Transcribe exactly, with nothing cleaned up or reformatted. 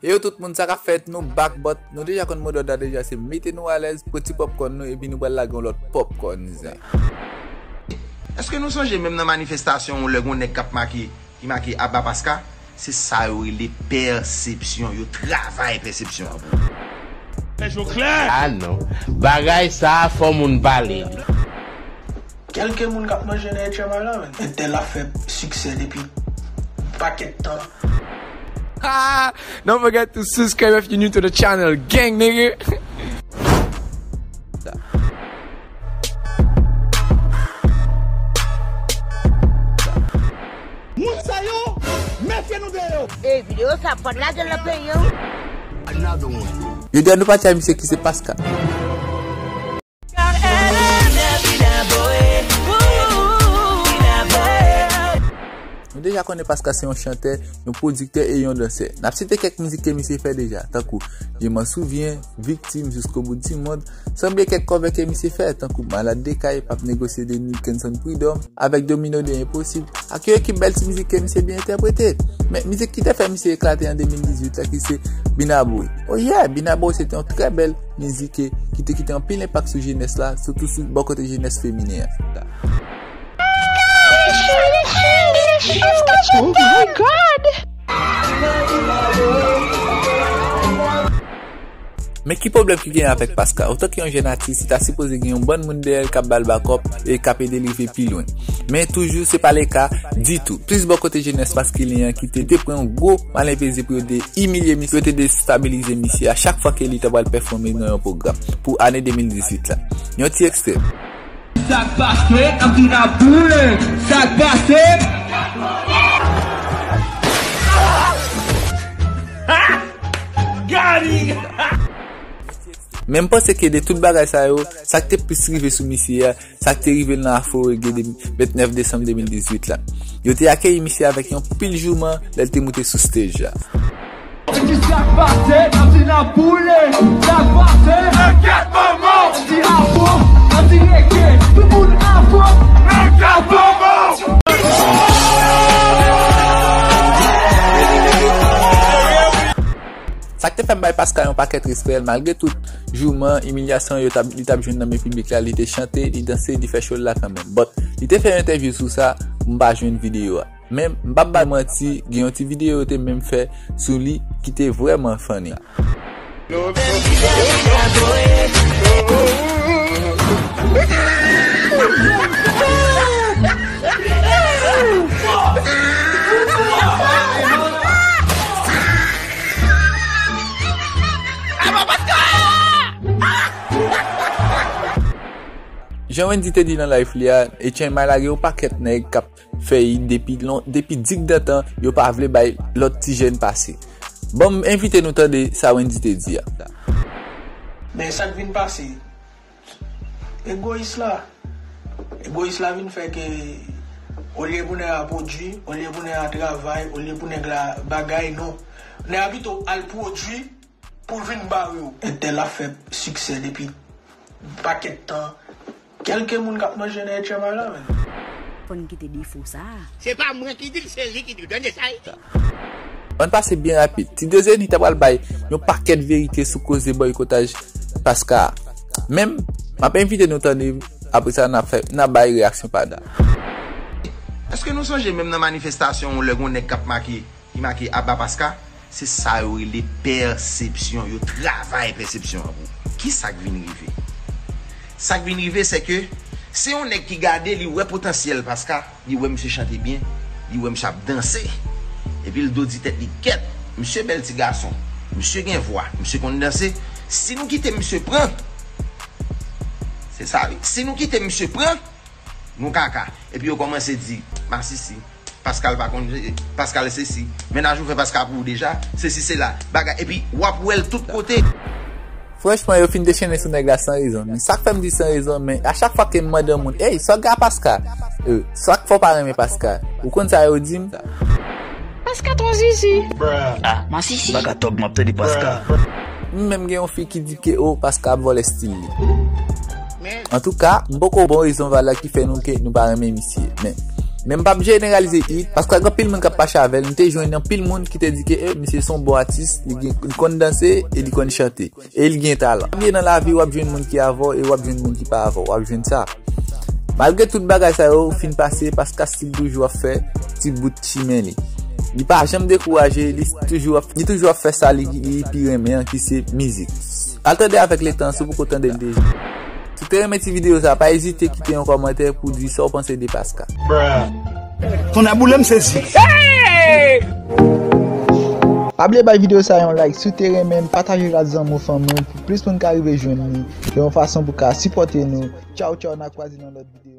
Yo tout moun, sa k ap fèt? Nou back, but nou deja konn modòd la deja, se mete nou alèz, pran ti popcorn nou, epi nou pral lage yon lòt popcorn, zen. Èske nou sonje menm nan manifestasyon lè gon nèg k ap make, ki make Aba Paska? Se sa yo rele pèsepsyon. Yo travay pèsepsyon an pou ou. Fè je w klè! Ah non. Bagay sa a fò moun pale li. Kèlke moun k ap manje nan H M I la, men. Entèl ap fè siksè depi pakèt tan. Ah, don't forget to subscribe if you're new to the channel, gang, nigga. Moun sa yo, mefye nou de yo. E videyo sa, pa t lage l nan peyi an. Yo di a nou pati a misye ki se Paska. Nou deja konnen Paska se yon chantè, yon pwodiktè e yon dansè. N ap site kèk mizik ke misye fè deja, tankou Je m'en souviens, Viktim, Jusqu'au bout du monde, sanble kèk kòvè ke misye fè, tankou Malad de Kay, P ap negosye de Nid, Kenson Prud'homme, avèk Domino de Enposib, ak yon ekip bèl ti mizik ke misye byen entèprete. Men mizik ki te fè misye eklate an de mil dizuit la ki se Binaboue. Oh yeah, Binaboue se te yon trè bèl mizik ke, ki te kite anpil enpak sou jenès la, sitou sou bò kote jenès feminen an. Oh my God! Men ki pwoblèm ki genyen avèk Paska? Otan ke yon jèn atis, li ta sipoze gen yon bann moun dèyè l k ap ba l bakòp e k ap ede l rive pi lwen. Men toujou, se pa le ka ditou. Plis bò kote jenès maskilen an ki te, te pran yon gwo malenvezi pou yo te imilye misye, pou yo te destabilize misye a chak fwa ke li ta pral pèfòme nan yon pwogram pou ane de mil dizuit la. Yon ti ekstrè. Sa k pase, n ap di n ap boule. Sa k pase? Men m panse ke de tout bagay sa yo, sa k te plis rive sou misye a, sa k te rive l nan Afro Reggae de, vennèf desanm de mil dizuit la. Yo te akeyi misye avèk yon pil jouman lè l te moute sou stage la. Epi sa k pase, n ap di n ap boule. Sa k pase? Nan kat manman! N ap di afro, n ap di reggae. Tout moun afro. Nan kat manman! Sa k te fè m bay Paska yon pakèt respè, malgre tout jouman, imilyasyon yo t ap, li t ap jwenn nan men piblik la, li te chante, li danse, li fè show l la kanmenm. But, li te fè yon entèvyou sou sa, m pa jwenn videyo a. Men, m p ap bay manti, gen yon ti videyo yo te menm fè sou li ki te vrèman funny. Jan Wendy te di nan live li a, H M I lage yon pakèt nèg k ap fè hit depi lon, depi digdantan, yo pa vle bay lòt ti jèn pase. Ban m envite nou tande sa Wendy te di a. Men sa k vin pase, egoyis la. Egoyis la vin fè ke olye pou nèg la pwodui, olye pou nèg la travay, olye pou nèg la bagay, non. Nèg la pito al pwodui pou l vin bare w. Entèl ap fè siksè depi pakèt tan. Kèlke moun k ap manje nan H M I la, men. Fò n kite defo sa a. Se pa mwen ki di l, se li ki di l. Tande sa, wi. Ann pase byen rapid. Ti Dezeni ta pral bay yon pakèt verite sou koze bòykotaj Paska a. Men, m ap envite nou tande, apre sa, n ap fè, n ap bay reyaksyon pa Da. Èske nou sonje menm nan manifestasyon lè gon nèg k ap make, ki make Aba Paska? Se sa yo rele pèsepsyon. Yo travay pèsepsyon an pou ou. Ki sa k vin rive? Sa k vin rive, se ke se yon nèg ki gade, li wè potansyèl Paska, li wè misye chante byen, li wè misye ap danse. Epi l do di tèt li, "Kèt, misye bèl ti gason, misye gen vwa, misye konn danse. Si nou kite misye pran, se sa wi. Si nou kite misye pran, nou kaka." Epi yo kòmanse di, "Masisi, Pascal pa konn, Pascal sesi, mennaj ou fè Pascal pou ou deja, sesi sela, bagay." Epi w ap wè l tout kote. Franchman, yo fin dechennen sou nèg la san rezon. Men sa k fè m di san rezon, men a chak fwa ke m mande yon moun, "Ey, sa w gen a Paska?" Eh, sa k fè w pa renmen Paska? Ou konn sa yo di m? Paska twò zizi. Ah, masisi. Baga tòg m ap tande Paska. M menm gen yon fi ki di ke, oh, Paska ap vòlè stil li. Antouka, m poko bon rezon valab ki fè nou ke nou pa renmen misye. Men, Men m p ap jeneralize it, paske gen anpil moun k ap fache avè l. M te jwenn anpil moun ki te di ke, eh, misye se yon bon atis, li gen, li konn danse e li konn chante. E li gen talan. Pa bliye nan lavi, w ap jwenn moun ki avè w e w ap jwenn moun ki pa avè w. W ap jwenn sa. Malgre tout bagay sa yo fin pase, Paska still toujou ap fè ti bout chimen li. Li pa janm dekouraje, li toujou ap, li toujou ap fè sa li, li pi renmen an, ki se mizik. Al tande avèk letan, si w poko tande l deja. Si w te renmen ti videyo sa, pa ezite kite yon kòmantè pou di sa w panse de Paska. Ton aboule m sezi. Pa bliye bay videyo sa yon like, si w te renmen l, pataje l ak zanmi w, fanmi w, pou plis moun ka rive jwenn li, se yon fason pou ka sipòte nou. Tchaw tchaw, n a kwaze nan lòt videyo.